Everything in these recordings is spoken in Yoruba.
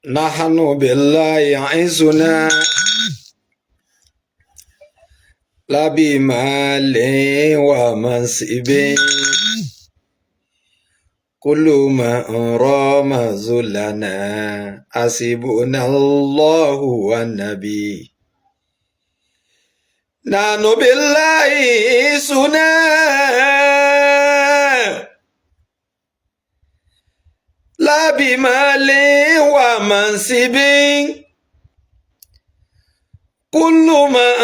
نحن بالله يعزنا لا بمال ومنصب كل ما رام ذلنا حسبنا الله والنبي نحن بالله يعزنا لا بمال ومنصب كل من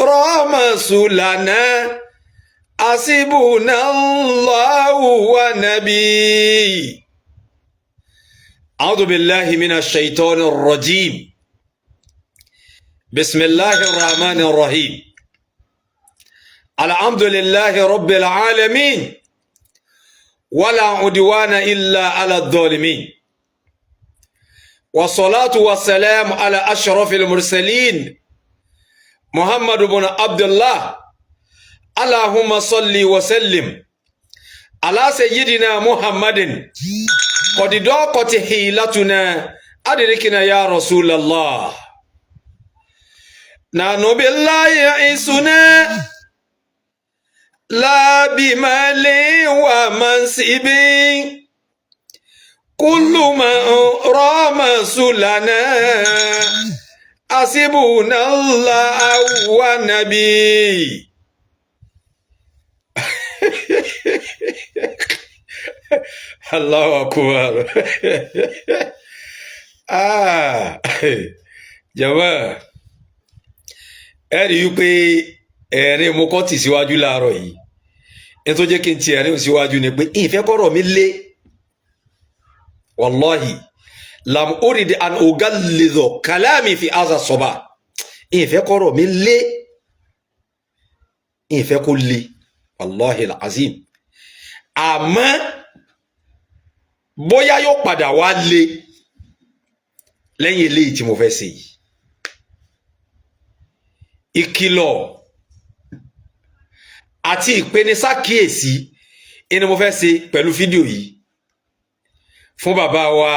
رام سلنا حسبنا الله ونبي. أعوذ بالله من الشيطان الرجيم. بسم الله الرحمن الرحيم. الحمد لله رب العالمين ولا عدوان إلا على الظالمين، والصلاة والسلام على أشرف المرسلين محمد بن عبد الله. اللهم صل وسلم على سيدنا محمد. قد ضاقت حيلتنا أدركنا يا رسول الله. نحن بالله يعيسنا لا بمال ومنصب كل من رام سلنا حسبنا الله ونبي. Allahu akbar. Ah, jama, ẹ rí i pé ẹ̀rín mo kọ́ tì síwájú láàárọ̀ yìí. Ní tó jẹ́ kí n ti ẹ̀rín síwájú ni pé ìfẹ́ kọ́rọ̀ mi lé. Wallahi lam urid an ugallidho kalami fi aza soba. Ìfẹ́ kọ́rọ̀ mi lé, ìfẹ́ kó le, wallahi alazim. Àmọ́ bóyá yóò padà wá le lẹ́yìn eléyìí tí mo fẹ́ ṣe yìí. Ìkìlọ̀ àti ìpenisákìyèsí ni mo fẹ́ ṣe pẹ̀lú fídíò yìí fún bàbá wa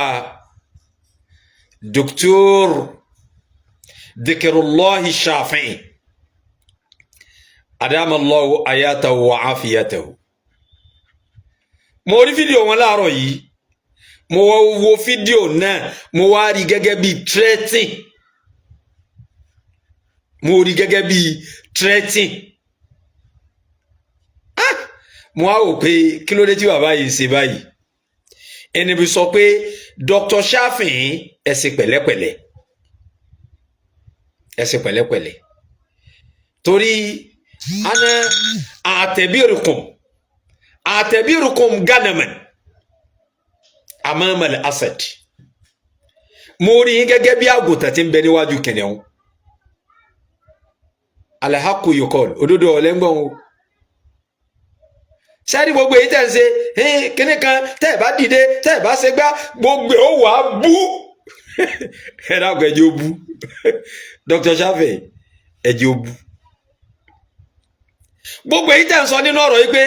Dr. Dhikirullahi Shafi'i adamallahu ayatahu wa afiyatahu. Mo rí fídíò wọn láàárọ̀ yìí, mo wo fídíò náà, mo wá rí gẹ́gẹ́ bí threatening, mo rí gẹ́gẹ́ bí threatening. Mo wá wò pé kí ló dé tí bàbá yìí ṣe báyìí. Ẹni bí sọ pé Dr. Shafi'i ẹ ṣe pẹ̀lẹ́pẹ̀lẹ́, ẹ ṣe pẹ̀lẹ́pẹ̀lẹ́, torí ana àtẹ̀bírùkùn ganaman amamal asad. Mo rí yín gẹ́gẹ́ bí àgùntàn tí ń bẹ níwájú kìnìún. Alhaku yukol, òdodo ọ̀lẹ́ngbọ̀n o. Sẹ́ni gbogbo èyí tẹ̀ ń ṣe kíní kan, tẹ́ ẹ̀ bá dìde, tẹ́ ẹ̀ bá ṣe gbá, gbogbo ẹ̀ ó wà á bú. Ẹ dákun, ẹ jẹ́ ó bú. Dr. Shafi'i, ẹ jẹ́ ó bú. Gbogbo èyí tẹ̀ ń sọ nínú ọ̀rọ̀ yìí pé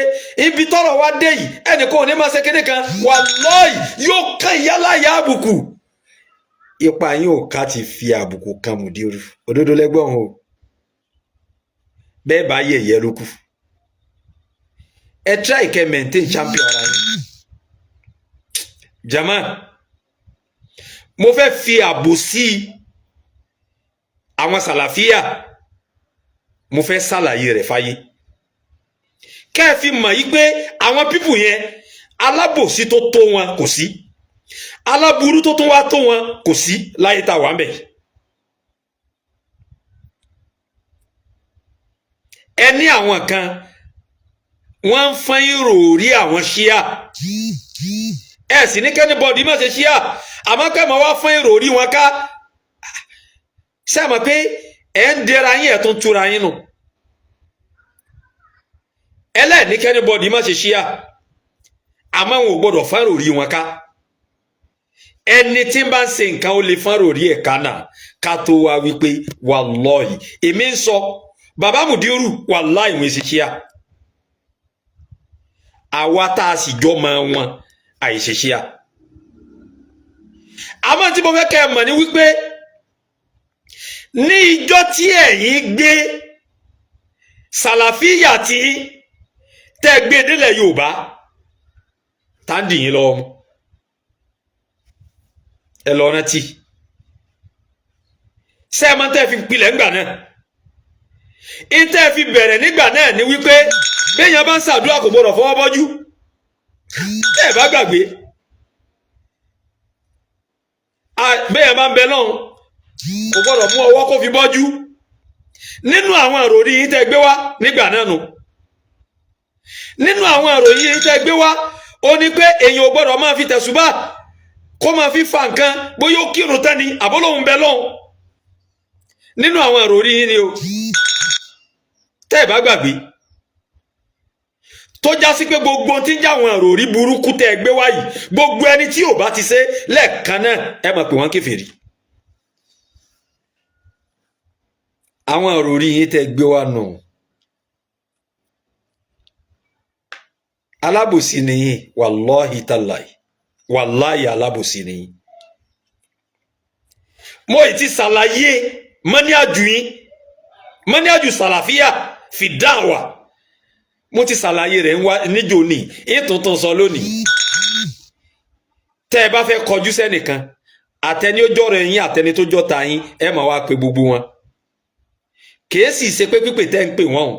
ibi tọ́rọ̀ wá dé yìí, ẹnì kan ò ní máa ṣe kíní kan, wallahi yóò kàn yálà yá àbùkù. Ipa yín ò ká ti fi àbùkù kan mùdírù. Òdodo lẹ́gbọ̀n o, bẹ́ẹ̀ bá yẹ̀yẹ́ ló kù. Ẹ try kẹ́ maintain champion ara yín. Jama, mo fẹ́ fi àbò sí àwọn sàlàfíà, mo fẹ́ ṣàlàyé rẹ̀ fáyé kẹ́ ẹ fi mọ̀ yí pé àwọn people yẹn, alábòsí tó tó wọn kò sí, aláburú tó tún wá tó wọn kò sí láyé tá a wà ń bẹ̀. Ẹ ní àwọn kan wọ́n ń fọ́n ìròrí àwọn ṣíà, ẹ sì ní kẹ́nìbọ̀dì má ṣe ṣíà, àmọ́ kẹ́ mọ̀ wá fọ́n ìròrí wọn ká. Ṣé ẹ mọ̀ pé ẹ ń dẹra yín, ẹ̀ tún túra yín nù? Ẹlẹ́ẹ̀ní kẹ́nìbọ̀dì má ṣe ṣíà, àmọ́ wọn ò gbọ́dọ̀ fọ́n ìròrí wọn ká. Ẹni tí ń bá ń ṣe nǹkan ó lè fọ́n ìròrí ẹ̀ ká náà, ká tó wá wípé wàlọ́ọ̀hì èmi ń sọ bàbá mùdírù, wàláhì wọn ṣe ṣíà. Àwa tá a sì jọ máa wọn àìṣe ṣíà. Àmọ́ tí mo fẹ́ kẹ́ ẹ mọ̀ ní wípé ní ìjọ tí ẹ̀yin gbé sàlàfíà tí tẹ́ gbé délẹ̀ Yorùbá, tá ń dì yín lọ́wọ́ mú. Ẹ lọ rántí sẹ́ẹ̀mọ́ tẹ́ fi pilẹ̀ ńgbà náà, ìtẹ́ fi bẹ̀rẹ̀ nígbà náà ni wípé béèyàn bá ń ṣàdúrà kò gbọdọ̀ fọwọ́ bọ́jú. Tẹ́ ẹ bá gbàgbé, béèyàn bá ń bẹ lọ́hùn kò gbọdọ̀ mú ọwọ́ kó fi bọ́jú. Nínú àwọn àròrí yín tẹ́ gbé wá nígbà náà nù, nínú àwọn àròyìn yín tẹ́ gbé wá, ó ní pé èèyàn ò gbọdọ̀ máa fi tẹ̀sùbá kó máa fi fa nǹkan, bóyá ó kírun tán ni àbólóhùn bẹ lọ́hùn. Nínú àwọn àròrí yín ni o, tẹ́ ẹ bá gbàgbé, tó já sí pé gbogbo tí ń já àwọn àròrí burúkú tẹ́ ẹ gbé wá yìí, gbogbo ẹni tí ò bá ti ṣe lẹ́ẹ̀kan náà, ẹ máa pè wọ́n kèfèrí. Àwọn àròrí yín tẹ́ ẹ gbé wá nù. Alábòsí nìyí, wàláhì tàláì, wàláhì alábòsí nìyí. Mo ì ti ṣàlàyé mọ́níàjù yín, mọ́níàjù sàlàfíà fi dáwà, mo ti ṣàlàyé rẹ̀ níjò ní ìtuntun sọ lónìí. Tẹ́ ẹ bá fẹ́ kọjú sẹ́nìkan, àtẹni ó jọ̀rọ̀ yín, àtẹni tó jọ̀ta yín, ẹ máa wá pe gbogbo wọn. Kìí sì ṣe pé pípè tẹ́ ń pè wọ́n o,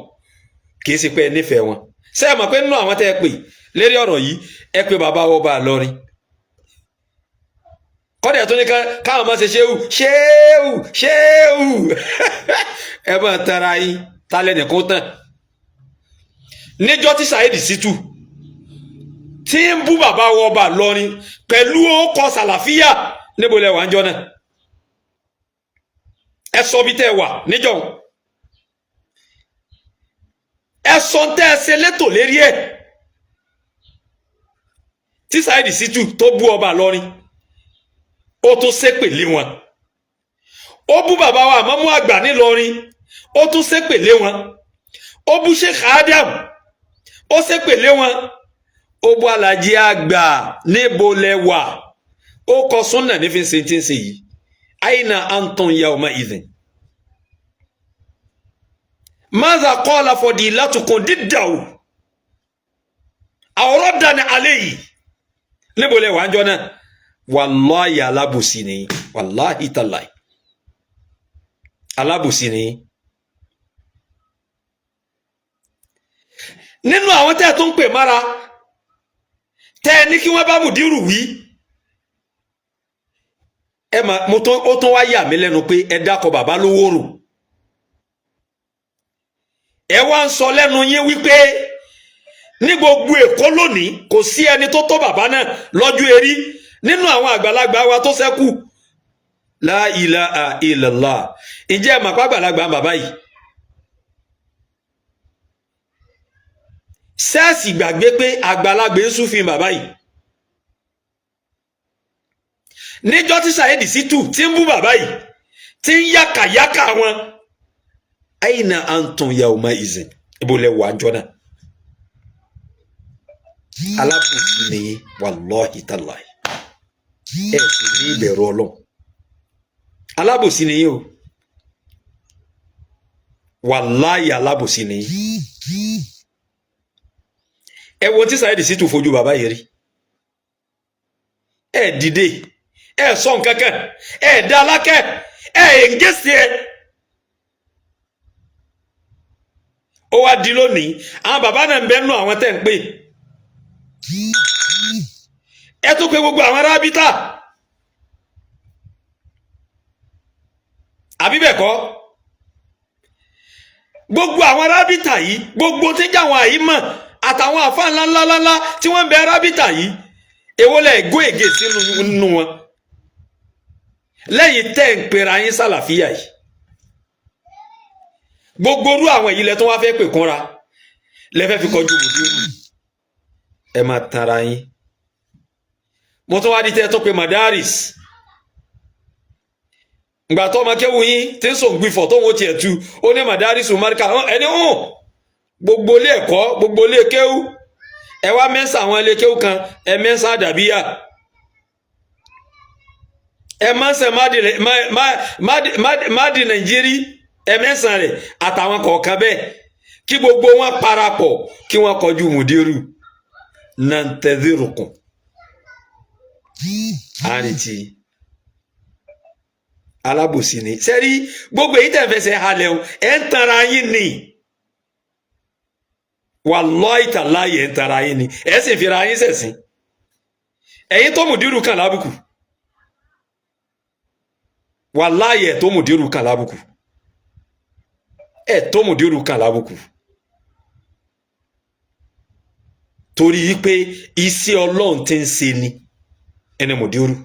kìí ṣe pé ẹ nífẹ̀ẹ́ wọn. Ṣé ẹ mọ̀ pé nínú àwọn tẹ́ ẹ pè lérí ọ̀rọ̀ yìí, ẹ pé bàbá ọba Ìlọrin, kọ́dẹ̀ tó ní káwọn máa ṣe ṣéwù ṣéwù ṣéwù. Ẹ máa tara yín talẹ̀ nìkan tán. Níjọ́ tí Saheed Shittu tí ń bú bàbá ọba Ìlọrin pẹ̀lú ọkọ̀ sàlàfíà, níbo lẹ wà ń jọ náà? Ẹ sọ bí tẹ́ ẹ wà níjọ́, ẹ sọ tẹ́ ẹ ṣe létò lérí ẹ̀ tí Saheed Shittu tó bú ọba Ìlọrin, ó tún ṣépè lé wọn. Ó bú bàbá wa Ìmámù àgbà nílọrin, ó tún ṣépè lé wọn. Ó bú Sheikh Adam, ó ṣépè lé wọn. Ó bú Alhaji àgbà. Níbo lẹ wà? Ó kọ súnà ní fi ń ṣe tí ń ṣe yìí. Aina antum yawma idhin maza qala fadilatukum diddahu aw raddan alayhi. Níbo lẹ wà ń jọ náà? Wàláyì alábòsí ni, wàláhì tàláì alábòsí ni. Nínú àwọn tẹ́ ẹ tó ń pè mára, tẹ́ ẹ ní kí wọ́n bá mùdírù wí, ẹ mà mo tún ó tún wá yà mí lẹ́nu pé ẹ dákọ̀ bàbá lówó rò. Ẹ wá ń sọ lẹ́nu yín wípé ní gbogbo Èkó lónìí kò sí ẹni tó tó bàbá náà lọ́jọ́ erí nínú àwọn àgbàlagbà wa tó ṣẹ́kù. La ilaha illallah. Ǹjẹ́ ẹ mà pa àgbàlagbà bàbá yìí? Sẹ́ẹ̀sì gbàgbé pé àgbàlagbà ń súnfin bàbá yìí. Níjọ́ tí Saheed Shittu tí ń bú bàbá yìí, tí ń yàkàyàkà wọn, aina antum yawma izin, ibo lẹ wà jọ náà? Alábòsí ni, wàlọ́hì tàláì, ẹ sì ní ìbẹ̀rù Ọlọ́run. Alábòsí ni yín o, wàláyé alábòsí ni yín. Ẹ wo tí Saheed Shittu fojú bàbá yìí rí. Ẹ dìde, ẹ sọ nǹkan kan, ẹ dá alákẹ́, ẹ èngèsì ẹ. Ó wá di lónìí, àwọn bàbá náà ń bẹ nú àwọn tẹ́ ń pè. Ẹ tún pé gbogbo àwọn arábítà, àbí bẹ́ẹ̀ kọ́? Gbogbo àwọn arábítà yìí, gbogbo tí ń jẹ́ àwọn àyímọ̀ àtàwọn àfa ńláńláńlá tí wọ́n ń bẹ arábítà yìí, èwo lẹ gó ègè sínú nínú wọn lẹ́yìn tẹ́ ń pera yín sàlàfíà yìí? Gbogbo orú àwọn èyí lẹ tó wá fẹ́ pè kúnra lẹ fẹ́ fi kọjú mùdírù. Ẹ máa tanra yín. Mo tún wá di tẹ́ tó pe madaris ngbà tó ọmọ kéwu yín tí ń sòǹgbìfọ̀ tó ń wo tiẹ̀ tu, ó ní madaris marika ẹni hàn gbogbo ilé ẹ̀kọ́, gbogbo ilé kéwú. Ẹ wá mẹ́sà àwọn ilé kéwú kan, ẹ mẹ́sà àdàbíyà. Ẹ mọ́sẹ̀ Máàdì Nàìjírí, ẹ mẹ́sàn rẹ̀ àtàwọn kọ̀ọ̀kan bẹ́ẹ̀, kí gbogbo wọn parapọ̀ kí wọ́n kọjú mùdírù. Nantẹ́dírùkùn àrètí alábòsí ni. Sẹ́rí gbogbo èyí tẹ̀ fẹsẹ̀ halẹ̀ o, ẹ̀ ń tanra yín ni. Wàláhì tàláhì, ẹ̀ ń tanra yín ni, ẹ̀ sì fira yín sẹ̀sìn. Ẹ̀yin tó mùdírù kàn lábùkù, wàláhì, ẹ̀ tó mùdírù kàn lábùkù, ẹ̀ tó mùdírù kàn lábùkù, torí pé iṣẹ́ Ọlọ́run ti ń ṣe ni ẹni mùdírù.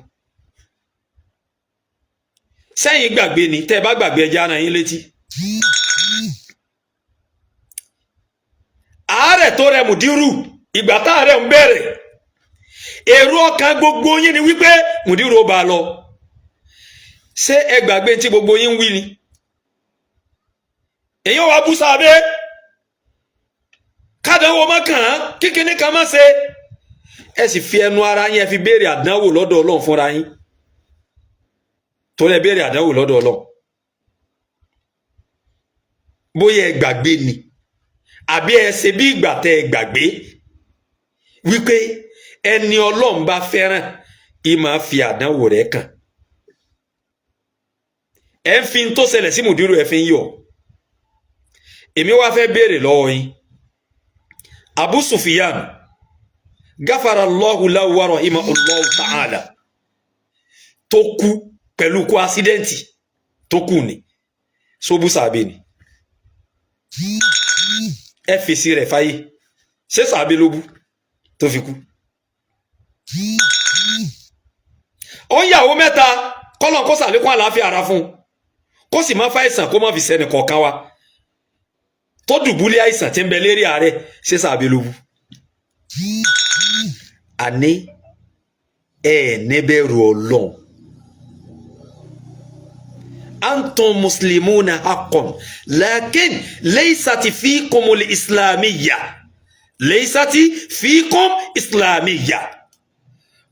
Sẹ́yìn gbàgbé ni, tẹ́ ẹ bá gbàgbé, ẹja ara yín létí. Àárẹ̀ tó rẹ mùdírù, ìgbà táàrẹ̀ ń bẹ̀rẹ̀, èrò ọkàn gbogbo yín ni wípé mùdírù ó bá a lọ. Ṣé ẹ gbàgbé tí gbogbo yín ń wí ni? Èyí wàá bú sábẹ́ kádánwò má kàn án, kíkiní kan má ṣe. Ẹ sì fi ẹnu ara yín, ẹ fi béèrè àdánwò lọ́dọ̀ Ọlọ́run fúnra yín, torí ẹ béèrè àdánwò lọ́dọ̀ Ọlọ́run. Bóyá ẹ gbàgbé ni, àbí ẹ ṣe bí ìgbà tẹ ẹ gbàgbé wípé ẹni Ọlọ́run bá fẹ́ràn, ì máa fi àdánwò rẹ̀ kàn. Ẹ ń fi tó ṣẹlẹ̀ sí mùdírù, ẹ fi ń yọ̀. Èmi wá fẹ́ béèrè lọ́wọ́ yín. Abu Sufyan, gafara Allahu lahu wa rahimahullahu ta'ala, tó kú pẹ̀lú kú ásídẹ́ǹtì tó kù ní sóbú sàbẹ̀ ni, ẹ fèsì rẹ̀ fáyé. Ṣé sàbẹ̀ ló bú tó fi kú? Ó ń yàwó mẹ́ta, kọ́lọ̀ kó sàlékún àlàáfíà ara fún un, kó sì má fàìsàn kó má fi sẹ́ni kọ̀ọ̀kan wa tó dùbúlẹ̀ àìsàn tí ń bẹ lérí ààrẹ. Ṣé sàbẹ̀ ló bú? Àní ẹ níbẹ̀rù Ọlọ́run. Antum muslimuna haqqan, lakin laysat fikumul islamiyya, laysat fikum islamiyya.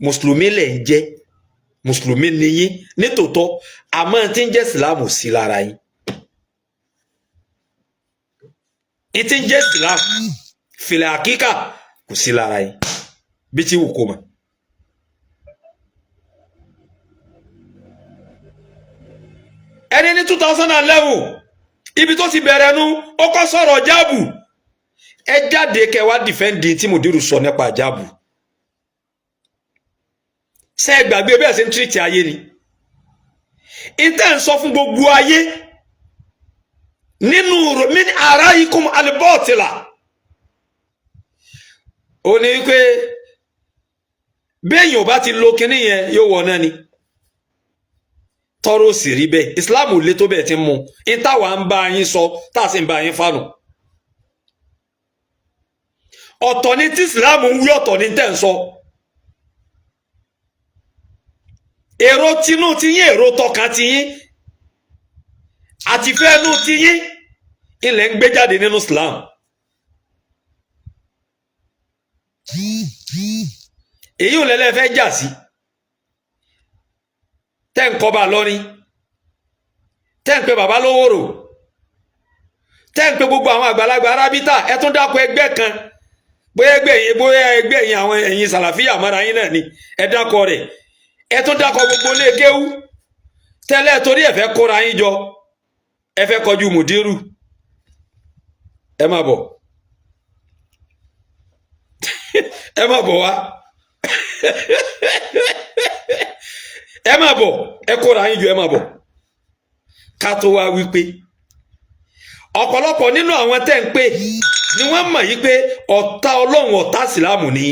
Mùsùlùmí lẹ̀ ń jẹ́, mùsùlùmí ni yín nítòótọ́, àmọ́ tí ń jẹ́ ìsìlámù sí lára yín. Tí ń jẹ́ ìsìlámù fìlẹ̀ àkíkà kò sí lára yín bí tí wù kó mọ̀. Ẹni ní 2011, ibi tó ti bẹ̀rẹ̀ nu, ó kọ́ sọ̀rọ̀ jáàbù. Ẹ jáde kẹ́ wá dìfẹ́ǹdì tí mùdírù sọ nípa jáàbù. Ṣé ẹ gbàgbé bẹ́ẹ̀ ṣe ń tírìtì ayé ni? Ìtẹ́ ń sọ fún gbogbo ayé nínú min araikum alibọ́ọ̀tìlà, ó ní wípé béèyàn ò bá ti lo kinní yẹn, yóò wọ̀ náà ni. Tọrọ sì rí bẹ́ẹ̀. Islam ò lé tó bẹ́ẹ̀ ti ń mú ìtawà ń bá yín sọ, tá a sì ń bá yín fánu. Ọ̀tọ̀ ni tí Islam ń wí, ọ̀tọ̀ ni tẹ́ ń sọ. Èrò tinú tiyín, èrò tọkàn tiyín, àtìfẹ́nu tiyín ilẹ̀ ń gbé jáde nínú Islam. Èyí ò lẹ́lẹ́ fẹ́ jà sí tẹ́ ń kọba lọ́rin, tẹ́ ń pe bàbá lówóró, tẹ́ ń pe gbogbo àwọn àgbàlagbà arábítà. Ẹ tún dákọ̀ ẹgbẹ́ kan, bóyá ẹgbẹ́ yín, bóyá ẹgbẹ́ yín, àwọn ẹ̀yin sàlàfíà mọ́ra yín náà ni, ẹ dákọ̀ rẹ̀. Ẹ tún dákọ̀ gbogbo ilé kéwú tẹ́lẹ̀, torí ẹ fẹ́ kóra yín jọ, ẹ fẹ́ kọjú mùdírù. Ẹ má bọ̀, ẹ má bọ̀ wá, ẹ má bọ̀, ẹ kóra yín jọ, ẹ má bọ̀. Ká tó wá wípé ọ̀pọ̀lọpọ̀ nínú àwọn tẹ́ ń pè ni wọ́n mọ̀ yí pé ọ̀tá Ọlọ́run, ọ̀tá ìsìláàmù ni.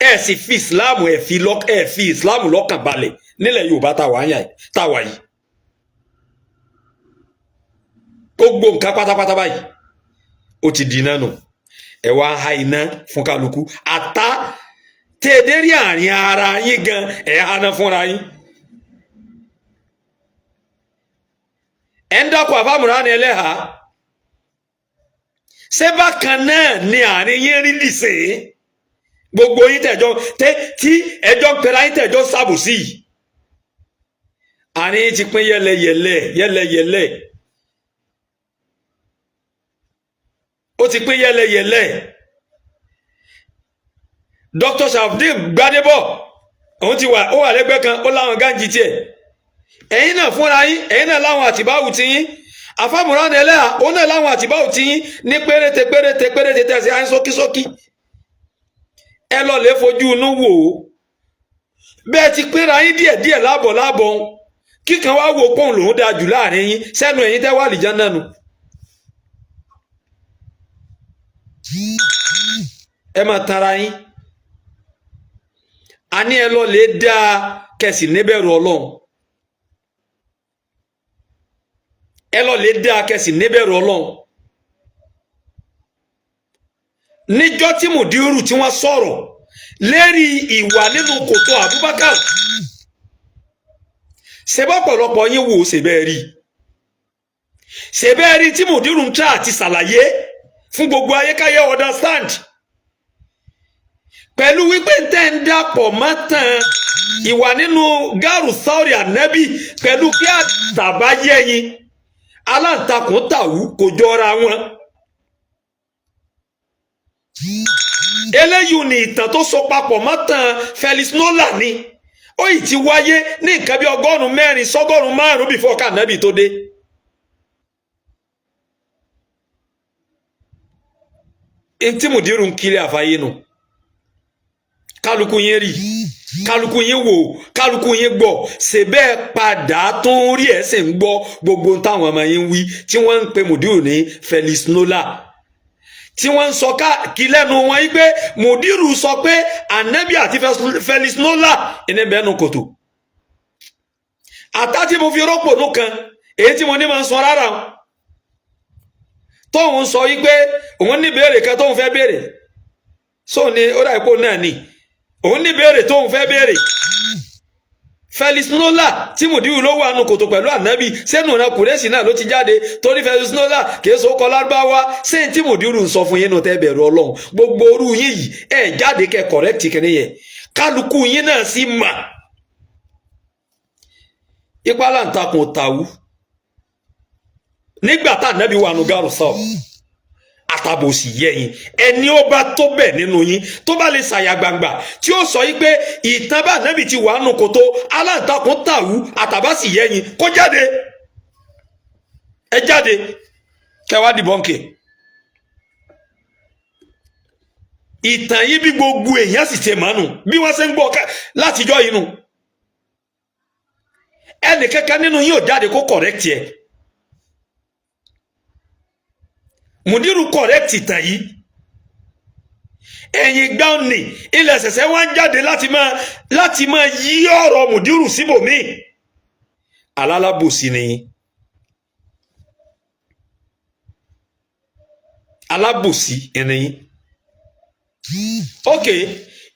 Ẹ sì fi ìsìláàmù, ẹ fi ìsìláàmù lọ́kàn balẹ̀ nílẹ̀ Yorùbá táwa yìí. Gbogbo nǹkan pátápátá báyìí ó ti di iná nù. Ẹ wá ha iná fún kálukú, àtá tẹ́ẹ̀dẹ́rì àárín ara yín gan, ẹ̀ hana fúnra yín. Ẹ̀ ń dákọ̀ àfàmùrà ni ẹlẹ́hà. Ṣé bákan náà ni àárín yín rí dìsẹ́? Gbogbo yín tẹ̀jọ́ tí ẹjọ́ ń pera yín, tẹ̀jọ́ ń ṣàbòsí yìí, àárín yín ti pín yẹlẹyẹlẹ yẹlẹyẹlẹ, ó ti pín yẹlẹyẹlẹ. Dr. Sharafdin Gbadebo òun ti wà, ó wà lẹ́gbẹ́ kan, ó láwọn gáǹjì tiẹ̀. Ẹ̀yin náà fúnra yín, ẹ̀yin náà láwọn àtìbáwù ti yín. Àfàmùrán ẹlẹ́hà òun náà láwọn àtìbáwù ti yín ní péréte péréte péréte tẹ̀sí àyín sókísókí. Ẹ lọ lè fojú inú wò ó. Bẹ́ẹ̀ ti pínra yín díẹ̀díẹ̀ láàbọ̀ láàbọ̀ ń kíkan wá wo pọ́ùn lòún dáa jù láàrin yín sẹ́nu ẹ̀yin tẹ́ wà lìjọ́ náà nu. Ẹ máa tanra yín. Àní ẹ lọ lè dáa kẹsì níbẹ̀rù Ọlọ́run. Ẹ lọ lè dáa kẹsì níbẹ̀rù Ọlọ́run. Níjọ́ tí mùdírù tí wọ́n sọ̀rọ̀ lérí ìwà nínú kòtò Abubakar, ṣebọ́ pọ̀lọpọ̀ yín wò ó, ṣèbẹ́ rí ṣèbẹ́ rí tí mùdírù ń tra àti ṣàlàyé fún gbogbo ayékáyé understand pẹ̀lú wípé ń tẹ́ ń dàpọ̀ mọ́tàn ìwà nínú gáàrú sáórì ànábì pẹ̀lú pé àtàbá yẹ́yin aláǹtakùn tàwú kò jọra wọn. Eléyìí ni ìtàn tó so papọ̀ mọ́tàn Felix Nola ni ó yìí ti wáyé ní nǹkan bí 400 sí 500 before kànábì tó dé. Ntí mùdírù ń kiri àfáyé nu, kálukú yín rí, kálukú yín wò, kálukú yín gbọ́, ṣe bẹ́ẹ̀ padà tó ń rí ẹ̀ sì ń gbọ́ gbogbo táwọn ọmọ yín wí tí wọ́n ń pe mùdírù ní Felix Nola, tí wọ́n ń sọ káàkiri lẹ́nu wọn yí pé mùdírù sọ pé ànábì àti Felix Nola ẹni bẹ́ẹ̀ nu kòtò. Àtá tí mo fi rọ́pò nù kan èyí tí mo ní máa ń sọ rárá tóun sọ yí pé òun ní béèrè kan tóun fẹ́ béèrè sóun ni ó dà ipò náà ni òun ní béèrè tóun fẹ́ béèrè. Felix Nola tí mùdíwù ló wà nù kòtò pẹ̀lú ànábì sẹ́nu ọ̀nà kùrẹ́sì náà ló ti jáde torí Felix Nola kìí so kọ lárúbáwá. Sẹ́yìn tí mùdíwù ń sọ fún yín nù tẹ́ bẹ̀rù Ọlọ́run, gbogbo orú yín yìí ẹ̀ jáde kẹ́ kọ̀rẹ́kìtì kìíní yẹn, kálukú yín náà sì mà ipa láǹtakùn tàwú nígbà tá ànábì wà nù gàrú sọ àtàbòsí yẹyin. Ẹni ó bá tó bẹ̀ nínú yín tó bá lè ṣàyà gbangba tí ó sọ yìí pé ìtàn bá ànábì ti wà nù kòtò aláǹtakùn tàwú àtàbàsí yẹyin, kó jáde, ẹ jáde kẹwàá dìbọnkì ìtàn yìí bí gbogbo èèyàn sì ṣe mọ́nù bí wọ́n ṣe ń gbọ́ látijọ́ yìí nù. Ẹnì kankan nínú yín ò jáde kó kọ̀rẹ́kìtì ẹ̀. Mùdírù kọ̀rẹ́kìtì ìtàn yìí. Ẹ̀yìn gbáǹnì ilẹ̀ ṣẹ̀ṣẹ̀ wá ń jáde láti máa yí ọ̀rọ̀ mùdírù síbòmíì. Alálábòsí ni, alábòsí ẹni. Ok,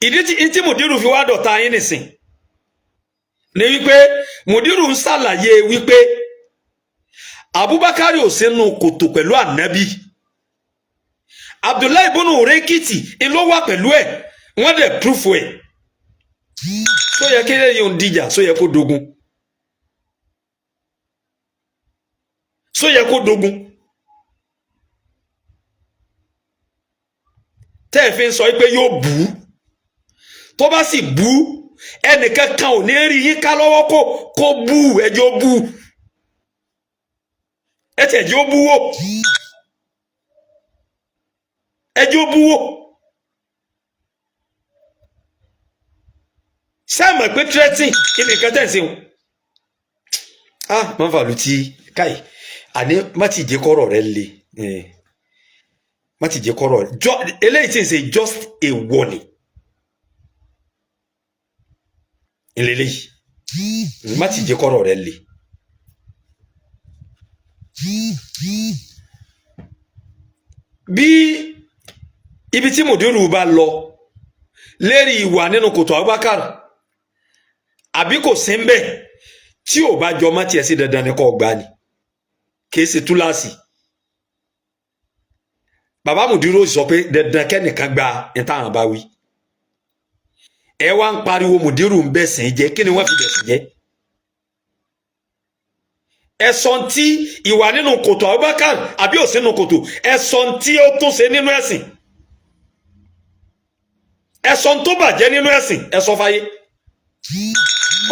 ìdí tí mùdírù fi wá dọ̀tá yín nìsín ni wípé mùdírù ń ṣàlàyé wípé Abubakar ò sínú kòtò pẹ̀lú ànábì, Abdullahi bọ́nù òrékìtì ló wà pẹ̀lú ẹ̀, wọ́n dẹ̀ púrúfù ẹ̀. Só yẹ kí lẹ́yìn òun dìjà, só yẹ kó dogun, só yẹ kó dogun. Tẹ́ ẹ̀ fi ń sọ pé yóò bú, tó bá sì bú ẹnìkan kan ò ní rí yín ká lọ́wọ́ kó bú, ẹjọ́ bú, ẹ tẹ̀ ẹjọ́ bú wò, ẹjọ́ bú wò. Ṣé ẹ mọ̀ pé threatening kí ni nǹkan tẹ̀ ń ṣe o? Ah, má fàlù tí káì àní má ti jẹ́ kọ́rọ̀ rẹ le, má ti jẹ́ kọ́rọ̀ eléyìí tí ń ṣe just a warning eléyìí, má ti jẹ́ kọ́rọ̀ rẹ le. Bí ibi tí mùdírù bá lọ lérí ìwà nínú kòtò Abubakar àbí kò sí ń bẹ̀ tí ò bá jọ mọ́ tiẹ̀ sí dandan ni kò gbà ni, kì í ṣe túláàsì. Bàbá mùdírù sọ pé dandan kẹ́nìkan gba ní táwọn bá wí. Ẹ wá ń pariwo mùdírù ń bẹ̀sìn jẹ́. Kí ni wọ́n fi bẹ̀sìn jẹ́? Ẹ̀sọ́ tí ìwà nínú kòtò Abubakar àbí ò sínú kòtò, ẹ̀sọ́ tí ó tún ṣe nínú ẹ̀sìn, ẹ̀sọ́ tó bàjẹ́ nínú ẹ̀sìn, ẹ̀sọ́ fáyé.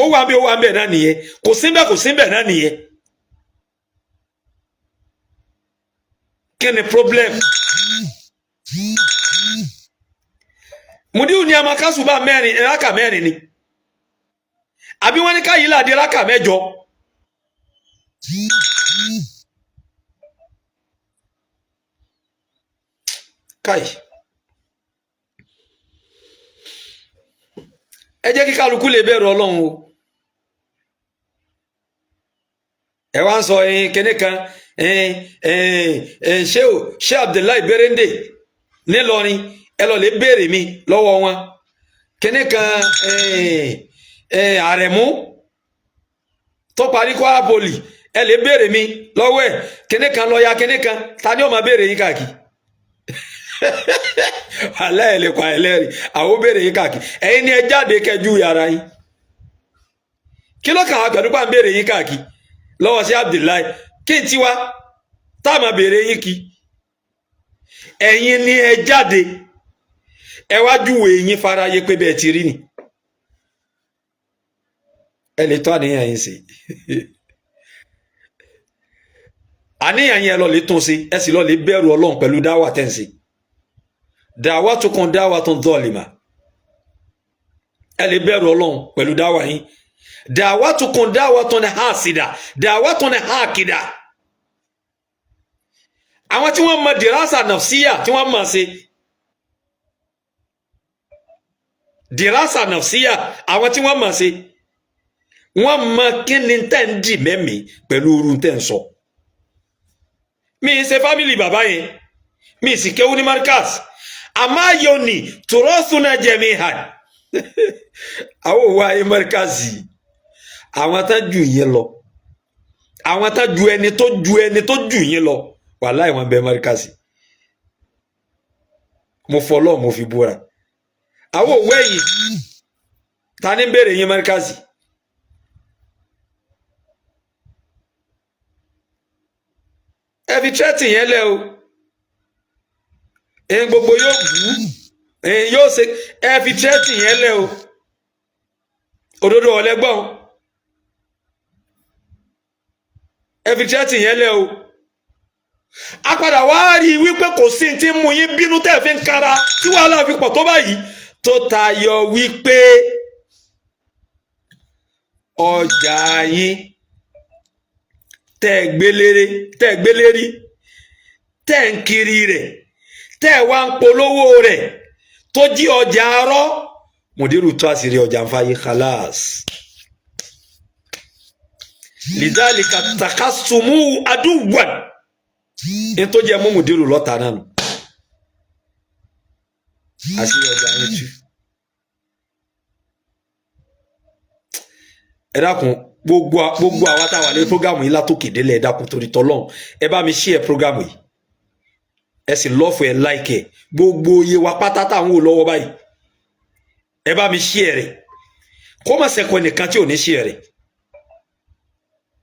Ó wà bí ó wà bẹ́ẹ̀ náà nìyẹn, kò sí bẹ́ẹ̀, kò sí bẹ́ẹ̀ náà nìyẹn. Kí ni problem? Mùdíù ní amakasu bá mẹ́rin, rákà mẹ́rin ni, àbí wọ́n ní káyìí láàdí rákà mẹ́jọ. Káyì, ẹ jẹ́ kí kálukú lè bẹ̀rù Ọlọ́run o. Ẹ wá ń sọ kinní kan, ṣé Abdullahi Berende nílọrin, ẹ lọ lè béèrè mi lọ́wọ́ wọn. Kinní kan, Àrẹ̀mú tó parí Kwara Poly, ẹ lè béèrè mi lọ́wọ́ ẹ̀. Kinní kan lọ́ya kinní kan, ta ni ó máa béèrè yín káàkiri? Alẹ́ lè pa ẹlẹ́rìí, àwọn béèrè yín káàkiri. Ẹ̀yin ni ẹ jáde kẹjú yàrá yín. Kí ló kàn wá pẹ̀lú pa ń béèrè yín káàkiri lọ́wọ́ sí Abdullahi? Kí n tiwa tá a máa béèrè yín kí? Ẹ̀yin ni ẹ jáde, ẹ wá júwe yín fáráyé pé bẹ́ẹ̀ ti rí ni. Ẹ lè tọ́ àníyàn yín sí. Àníyàn yín ẹ lọ lè tún sí, ẹ sì lọ lè bẹ̀rù Ọlọ́run pẹ̀lú dáwà tẹ̀ ń sí. Dáwà tó kan dáwà tó ń dọ̀ọ̀lìmà. Ẹ lè bẹ̀rù Ọlọ́run pẹ̀lú dáwà yín. Dáwà tó kan dáwà tó ní hàsìdà, dáwà tó ní hàkìdà. Àwọn tí wọ́n mọ dìrásà nàfsíyà tí wọ́n mọ̀ sí dìrásà nàfsíyà, àwọn tí wọ́n mọ̀ sí, wọ́n mọ kí ni tẹ́ ń dì mẹ́mí pẹ̀lú irú tẹ́ ń sọ. Mi ṣe fámìlì bàbá yẹn, mi sì kéwú ní Markaz, àmọ́ ayò ní tùrọ́sùnà jẹ̀mí hàn. Àwọn òwò ayé Markaz yìí, àwọn tá ju yín lọ, àwọn tá ju ẹni tó ju ẹni tó ju yín lọ, wàláì wọn bẹ Markaz. Mo fọlọ́, mo fi búra. Àwọn òwò ẹ̀yìn ta ní bèrè yín Markaz? Ẹ fi tírẹ́tì yẹn lẹ́ o. Ẹ̀yin gbogbo yóò bú, ẹ̀yin yóò ṣe, ẹ fi tírẹ́tì yẹn lẹ́ o. Òdodo ọ̀lẹ́gbọ̀n, ẹ fi tírẹ́tì yẹn lẹ́ o. A padà wá rí i wípé kò sí ti mú yín bínú tẹ́ fi ń kara tí wàhálà fi pọ̀ tó báyìí, tó tayọ wípé ọjà yín tẹ́ gbélérí, tẹ́ ń kiri rẹ̀, tẹ́ wá ń polówó rẹ̀ tó jí ọjà arọ́. Mùdírù tó àṣírí ọjà ń fàyè khalas. Lidhalika takasumu aduwan. Ní tó jẹ́ mú mùdírù lọ́ta náà nù. Àṣírí ọjà yín tú. Ẹ dákun, gbogbo àwa tá a wà lórí prógámù yìí látòkè délẹ̀, ẹ dákun torí tọlọ́run, ẹ bá mi share prógámù yìí, ẹ sì lọ́ọ̀fù, ẹ láìkẹ́ ẹ, gbogbo iye wa pátá tá à ń wò lọ́wọ́ báyìí, ẹ bá mi share rẹ̀, kó má ṣẹ́kù ẹnìkan tí ò ní share rẹ̀.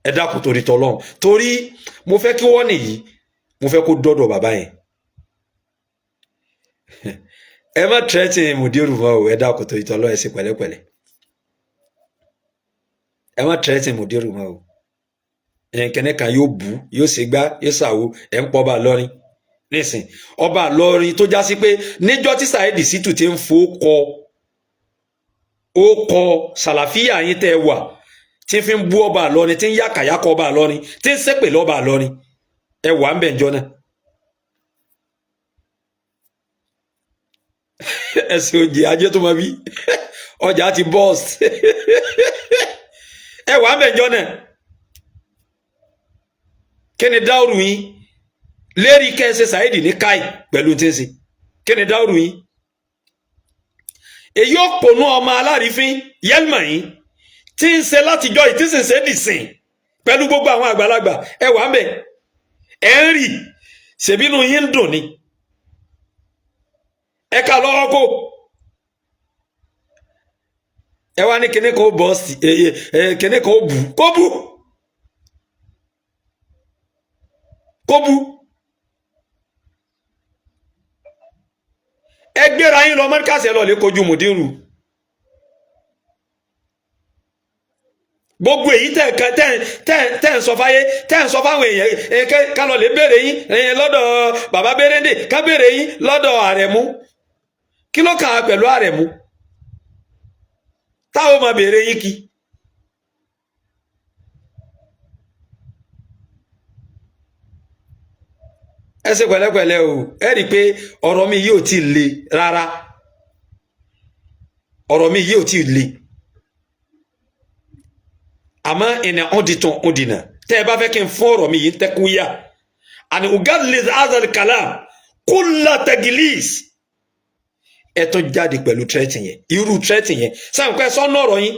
Ẹ dákun torí tọlọ́run, torí mo fẹ́ kí wọ́n nìyí, mo fẹ́ kó dọ́dọ̀ bàbá yẹn. Ẹ má tẹ́tì mùdírù mọ́ o, ẹ dákun torí tọlọ́run, ẹ ṣe pẹ̀lẹ́pẹ̀lẹ́. Ẹ má tẹ́tì mùdírù mọ́ o. Ẹ̀ǹkẹ́ni kan yóò bú, yóò ṣe gbá, yóò ṣàwo, ẹ̀ ń pọ̀ ọba lọ́rin nísìn. Ọba lọ́rin tó já sí pé níjọ́ tí Saheed Shittu ti ń fò kọ ó kọ sàlàfíà yín tẹ́ wà, tí fi ń bú ọba lọ́rin, tí ń yàkàyàkọ ọba lọ́rin, tí ń ṣépè lọ́ba lọ́rin, ẹ wà ń bẹ̀ ń jọ náà. Ẹsẹ̀ òjì ajé tó máa bí ọjà ti bọ́ọ̀sì, ẹ wà ń bẹ̀ ń jọ náà. Kí ni dáwùrù yín lérí kẹ́sẹ̀ Saheed ní káì pẹ̀lú tí ń ṣe? Kí ni dáwùrù yín? Èyí ò pònú ọmọ alárífín yẹ́lmà yín tí ń ṣe látijọ́ yìí, tí sì ń ṣe dìsìn pẹ̀lú gbogbo àwọn àgbàlagbà, ẹ wà ń bẹ̀, ẹ ń rì, ṣèbínú yín ń dùn ni, ẹ ká lọ́wọ́ kó. Ẹ wá ní kíní kan ó bọ́ sí, kíní kan ó bù, kó bù, kó bù. Ẹ gbéra yín lọ mọ́ríkàsì, ẹ lọ lè kojú mùdírù. Gbogbo èyí tẹ̀ tẹ̀ ń sọ fáyé, tẹ̀ ń sọ fáwọn èèyàn, ká lọ lè béèrè yín lọ́dọ̀ bàbá Bérẹ́ndé, ká béèrè yín lọ́dọ̀ Àrẹ̀mú. Kí ló kàn á pẹ̀lú Àrẹ̀mú táwọn máa béèrè yín kí? Ẹ ṣe pẹ̀lẹ́pẹ̀lẹ́ o. Ẹ rí i pé ọ̀rọ̀ mi yìí ò tí ì le rárá, ọ̀rọ̀ mi yìí ò tí ì le, àmọ́ ìnà ọ̀dìtàn ọ̀dìnà tẹ́ ẹ bá fẹ́ kí n fún ọ̀rọ̀ mi yìí tẹ́kúyà àni ugaliz azal kalam kulla tagilis. Ẹ tún jáde pẹ̀lú tírẹ́tì yẹn, irú tírẹ́tì yẹn sáà pẹ́ sọ́nà ọ̀rọ̀ yín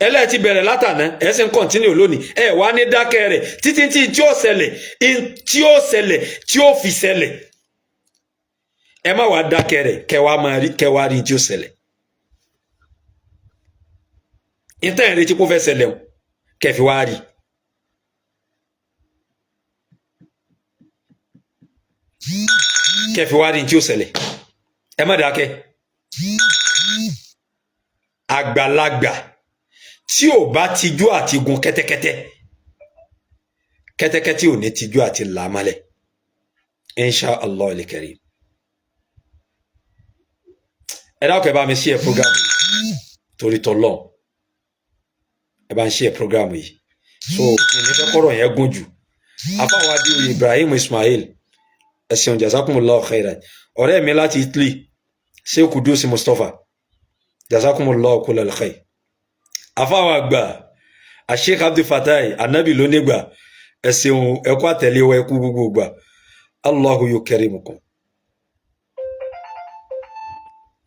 ẹlẹ́ẹ̀tì bẹ̀rẹ̀ látàná, ẹ sì ń kọ̀ntínú lónìí. Ẹ wá ní dákẹ́ rẹ̀ títí tí ó ṣẹlẹ̀, tí ó ṣẹlẹ̀, tí ó fi ṣẹlẹ̀. Ẹ má wàá dákẹ́ rẹ̀, kẹwàá máa rí, kẹwàá rí tí ó ṣẹlẹ̀. Ìtẹ́ ìrètí kó fẹ́ ṣẹlẹ̀ o, kẹfì wá rí. Kẹfì wá rí tí ó ṣẹlẹ̀. Ẹ má dákẹ́. Àgbàlagbà tí ò bá tijú àti gun kẹ́tẹ́kẹ́tẹ́, kẹ́tẹ́kẹ́tẹ́ ò ní tijú àti làmálẹ̀, insha allah al-karim. Ẹ dákun, ẹ bá mi share program yìí torí tọlọ́n. Ẹ bá ń share program yìí. So ìní fẹ́ kọ́rọ̀ yẹn gùn jù. Afáwa di Ibrahim Ismail, ẹ ṣeun, jazakumullahu khairan. Ọ̀rẹ́ mi láti Italy, Sheikh Kudusi Mustapha, jazakumullahu kullal khair. Afáwa gbà Sheikh Abdul Fatai anabi lónígbà, ẹ ṣeun, ẹ kú àtẹ̀lé wa, ẹ kú gbogbo gbà. Allahu yukrimukum,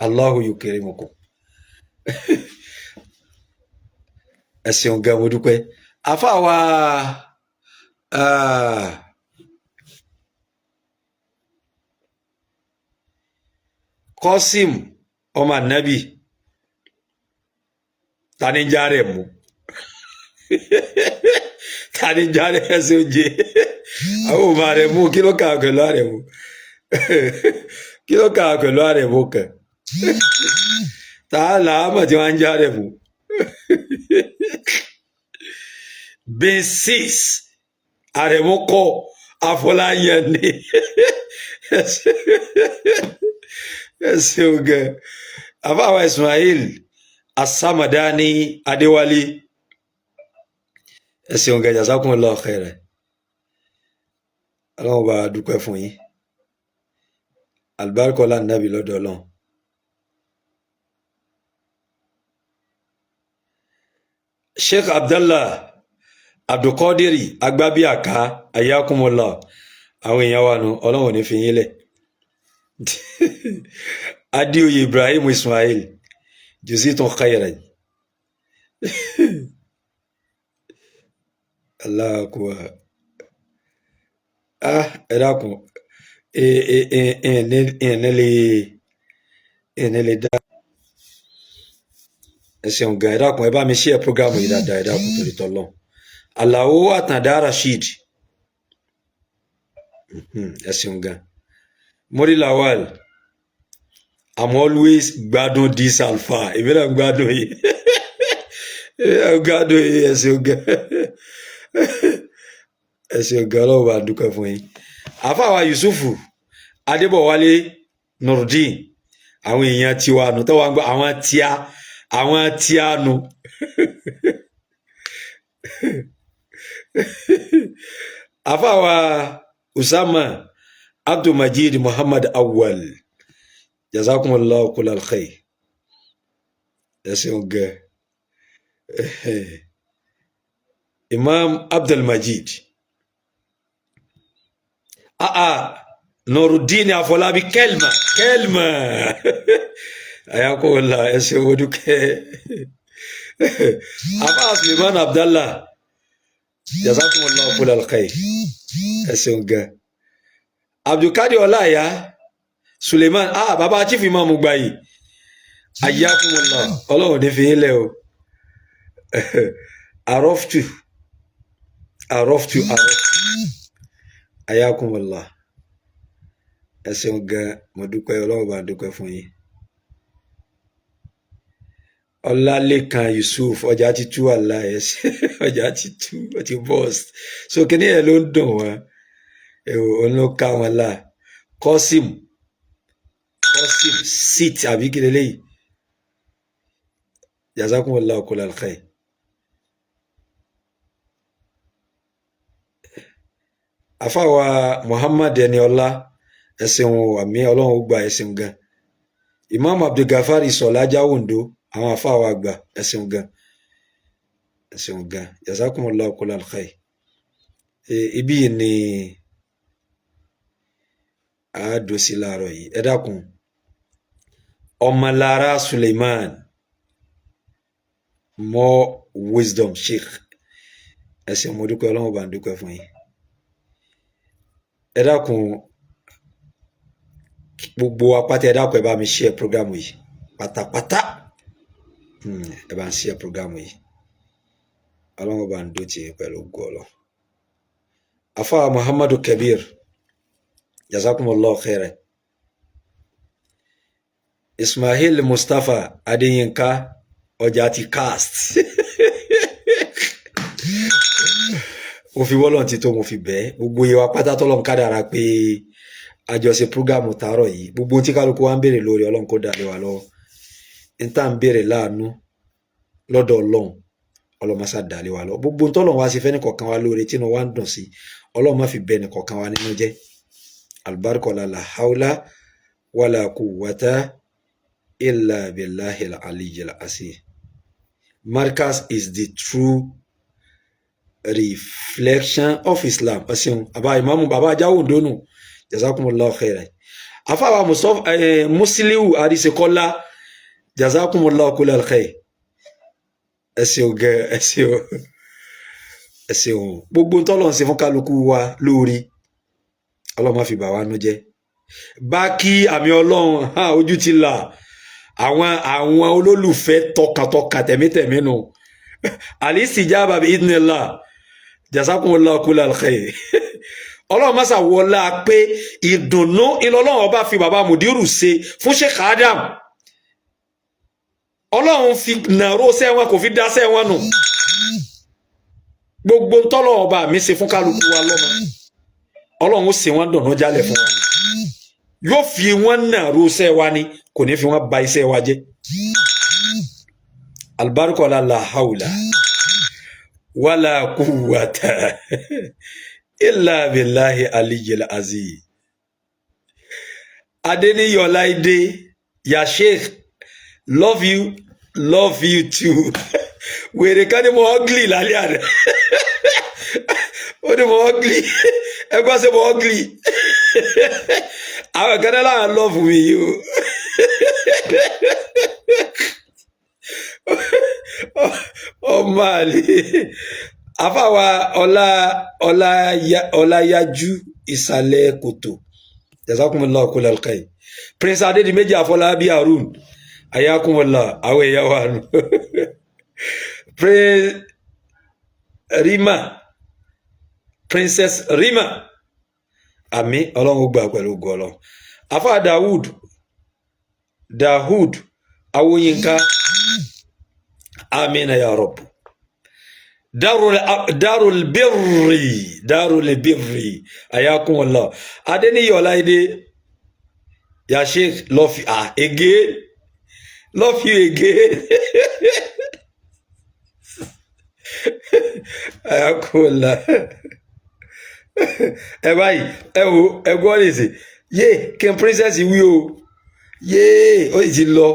Allahu yukrimukum. Ẹ ṣeun gan, mo dúpẹ́. Afáwa Kọ́sìm ọmọ anabi tani járe mu, tani járe ẹsẹ oúnjẹ àwọn ọmọ rẹ mú. Kí ló kà pẹ̀lú àrẹ mú? Kí ló kà pẹ̀lú àrẹ mú kẹ tá a là á mọ̀ tí wọ́n ń járe mú? Bin six àrẹ̀mú kọ́ Afọláyàn ni. Ẹsẹ oge àfàwà Ismail Asamadani Adéwálé, ẹsẹ oge, jazakumullahu khairan. Ọlọ́run bá a dúpẹ́ fún yín, alibarikola nàbí lọ́dọ̀ Ọlọ́run. Sheikh Abdallah Abdulkadiri Agbabiaka, ayakumullah. Àwọn èèyàn wa nu, Ọlọ́run ò ní fi yín lẹ̀. Adéoyè Ibrahim Ismail, juzitun khairan. Allahu akbar. Ah, ẹ dákun, ẹ ní lè dá. Ẹ ṣeun gan. Ẹ dákun, ẹ bá mi share program yìí dáadáa. Ẹ dákun torí tọlọ́run. Alao Àtàndá Rasheed, ẹ ṣeun gan. Mori Lawal, I'm always gbádùn this alpha. Èmi náà ń gbádùn yìí, èmi náà ń gbádùn yìí. Ẹ ṣeun gan, ẹ ṣeun gan. Ọlọ́run bá dúpẹ́ fún yín. Àfàwà Yusufu Adébọ̀wálé Nurdin, àwọn èèyàn tiwa nù tó wà ń gbọ́, àwọn tíá, àwọn tíá nù. Àfàwà Usama Abdulmajid Muhammad Awwal, jazakumullahu kullal khair. Ẹ ṣeun gan. Imam Abdulmajid, Nurudin Afọlábí, kẹlma kẹlma, ayakola, ẹ ṣeun, mo dúpẹ́. Afa Suleiman Abdallah, jazakumullahu kullal khair. Ẹ ṣeun gan. Abdulkadir Ọláìyá Suleiman, baba chief imam gbayì. Ayakumullah, Ọlọ́run ní fi yín lẹ̀ o. Arọ́ftu, arọ́ftu, arọ́ftu. Ayakumullah, ẹ ṣeun gan, mo dúpẹ́. Ọlọ́run bá dúpẹ́ fún yín. Ọlálékan Yusuf, ọjà ti tú, àlá ẹ ṣe, ọjà ti tú, ó ti burst. So kíní ẹ ló ń dùn wọn, òun ló ká wọn là. Kọ́sìm, Kọ́sìm sit àbí kí leléyìí? Jazakumullahu kullal khair. Àfàwà Muhammad Ẹniọlá, ẹ ṣeun, àmì Ọlọ́run ó gba, ẹ ṣeun gan. Imam Abdulgafar Ìsọ̀lá Jáwòndó, àwọn àfàwà àgbà, ẹ ṣeun gan, ẹ ṣeun gan. Jazakumullahu kullal khair. Ibi yìí ni a dùn sí láàárọ̀ yìí. Ẹ dákun, Ọmọlára Suleiman, more wisdom, sheikh, ẹ ṣeun, mo dúpẹ́. Ọlọ́run bá ń dúpẹ́ fún yín. Ẹ dákun, gbogbo apáta, ẹ dákun, ẹ bá mi share program yìí pátápátá. Ẹ bá ń share program yìí. Ọlọ́run bá ń dó tiẹ̀ pẹ̀lú gọ́ọ̀lọ́. Afa Muhammadu Kabir, jazakumullahu khairan. Ismail Mustapha Adéyínká, ọjà ti cast. Mo fi wọ́lọ̀ ti tó, mo fi bẹ́ẹ̀ gbogbo iye wa pátá tọ́lọ̀ ń kádàrá pé àjọṣe prógámù tàárọ̀ yìí. Gbogbo ohun tí kálukú wa ń béèrè lórí, Ọlọ́run kó dà lé wa lọ́wọ́. N tá à ń béèrè láàánú lọ́dọ̀ Ọlọ́run, Ọlọ́run má ṣá dà lé wa lọ́wọ́. Gbogbo ohun tọ́lọ́run wá sí fẹ́ nìkọ̀ọ̀kan wa lóore tínú wa ń dùn sí, Ọlọ́run má fi bẹ nìkọ̀ọ̀kan wa nínú jẹ́. Alibarika la hawla wala quwwata illa billahil aliyyil azim. Markaz is the true reflection of Islam. Ẹ ṣeun, àbá ìmáàmù bàbá ajáwò dónù, jazakumullahu khairan. Afáwa Musiliu Arisekola, jazakumullahu kullal khair. Ẹ ṣeun gẹ, ẹ ṣeun, ẹ ṣeun. Gbogbo tọ́lọ̀ ń ṣe fún kálukú wa lórí, Ọlọ́run má fi bà wá nú jẹ́. Bá kí àmì Ọlọ́run, ojú ti là. Àwọn olólùfẹ́ tọkàntọkàn, tẹ̀mítẹ̀mí nù. Alistijaba bi idhnillah, jazakumullahu kullal khair. Ọlọ́run má ṣàwọlá pé ìdùnnú ìlọlọ́run ọba fi bàbá Mùdírù ṣe fún Sheikh Adam. Ọlọ́run fi nàró sẹ́wọ̀n, kò fi dá sẹ́wọ̀n nù. Gbogbo ntọ́lọ́run ọba mi ṣe fún kálukú wa lọ́mọ, Ọlọ́run ó ṣe wọ́n dùnnú jálẹ̀ fún wa, yóò fi wọ́n nàró sẹ́wà ni, kò ní fi wọ́n ba iṣẹ́ wa jẹ́. Alibarika la hawla wala quwwata illa billahi aliyyil azim. Adeniyi Ọláìdé, ya sheikh, love you, love you too. Wèrè kan ní mo ugly lálẹ́ àná, ó ní mo ugly. Ẹgbọ́n ṣe mo ugly, àwọn kan náà láwọn love mi yìí o. Ọmọ àlè àfàwà ọlá ọlá ọláyájú ìsàlẹ̀ kòtò, jazakumullahu kullal khair. Prince Adédìméjì Àfọlábí Harun, ayakumullah, àwọn èèyàn wà nù. Prince Rima, Princess Rima, àmì Ọlọ́run ó gbà pẹ̀lú ògo Ọlọ́run. Afa Dawud, Dawud Awoyinka, amina ya Rabb. Darul birri, darul birri, ayakumullah. Adeniyi Ọláìdé, ya sheikh, love you. Ah, again, love you again. Ayakumullah. Ẹ báyìí, ẹ wo, ẹ gbọ́ nìsín yé kí n princess wí o, yé ó sì ti lọ.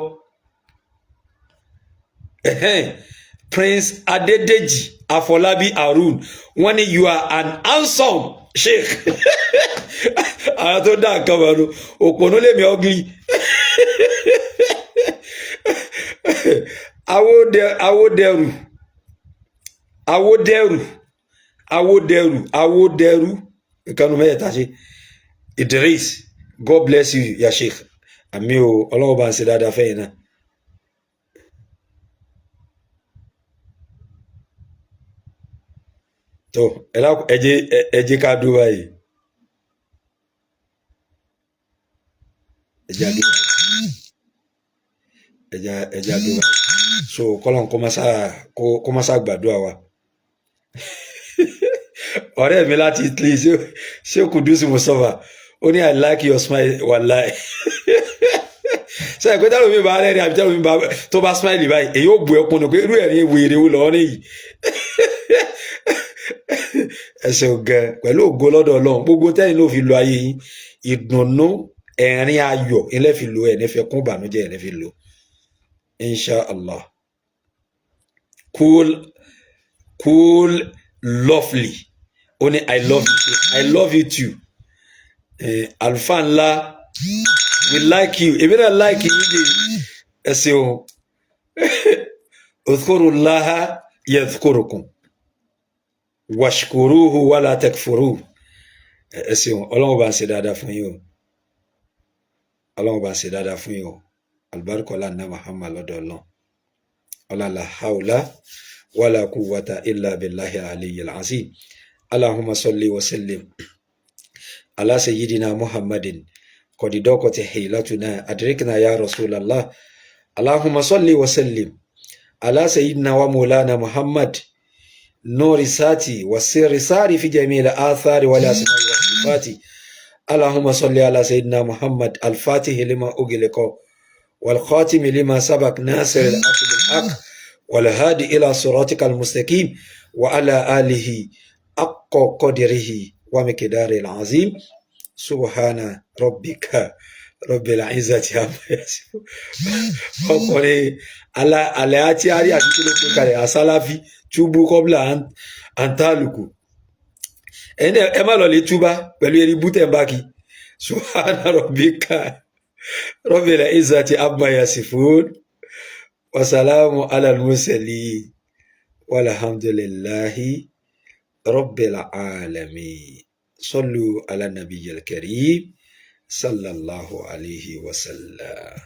Prince Adedeji Afọlábí Harun, wọ́n ní you are an handsome sheikh. Àwọn tó dá nǹkan mọ̀ ọ́nù, òpònú lèmi ugly. Awódẹrù, awódẹrù, awódẹrù, awódẹrù, ìkànnì mẹ́tẹ̀ẹ̀ta ṣe. Idris, God bless you ya sheikh. Àmì o, Ọlọ́run bá ń ṣe dáadáa fẹ́yìn náà. Tó ẹ jẹ́ ẹ jẹ́ ká dúró báyìí, ẹ jẹ́ á dúró báyìí, ẹ jẹ́ á dúró báyìí. So kọ́lọ́n kó má sá gbàdúrà wa. Ọ̀rẹ́ mi láti Italy, ṣé Kudusi Mustapha, ó ní, "I like your smile." Wallahi, sẹ́yìn pé tẹ́lẹ̀ mi bá rẹ́rìn àbí tẹ́lẹ̀ mi bá tó bá smile báyìí, èyí ó bu ẹkún ni pé irú ẹ̀rín wèrè wo lọ́ọ́ nìyí. Ẹ ṣeun gan. Pẹ̀lú ògo lọ́dọ̀ Ọlọ́run, gbogbo tẹ́yìn ló fi lo ayé yín, ìdùnnú, ẹ̀rín ayọ̀ ilẹ̀ fi lo, ẹ̀ nífẹ̀ẹ́ kún ìbànújẹ́ ẹ̀ ní fi lo, insha Allah. Cool, cool, lovely. Ó ní, "I love you too." I love you too. Àlùfáà ńlá, we like you. Èmi náà like you jẹ. Ẹ ṣeun. Udhkurullaha yadhkurukum washkuruhu wala takfuru. Ẹ ṣeun. Ọlọ́run bá ń ṣe dáadáa fún yín o. Ọlọ́run bá ń ṣe dáadáa fún yín o. Alibarika ọlá ní Muhammad lọ́dọ̀ Ọlọ́run. Ọlá la hawla wala quwwata illa billahi aliyyil azim. Allahumma salli wa sallim ala sayyidina Muhammadin. Qad daqat hilatuna adrikna ya rasulallah. Allahumma salli wa sallim ala sayyidina wa maulana Muhammad نور ساتي والسر ساري في جميع الآثار والأسماء والصفات. اللهم صل على سيدنا محمد الفاتح لما أغلق والخاتم لما سبق ناصر الحق بالحق والهادي إلى صراطك المستقيم وعلى آله حق قدره ومقداره العظيم. سبحان ربك رب العزة عما يصفون. Ọkùnrin alẹ́ àti àrí àti kí ló pé kalẹ̀ àsálàfí túbú kọ́bílà àǹtálùkù. Ẹ̀yin ẹ má lọ lè túbá pẹ̀lú eré bútẹ̀ bá kí. Subhana rabbika rabbil izzati amma yasifun wasalamu ala al-mursalin walhamdulillahi rabbil alamin. Sallu ala nabiyyil karim sallallahu alayhi wa sallam.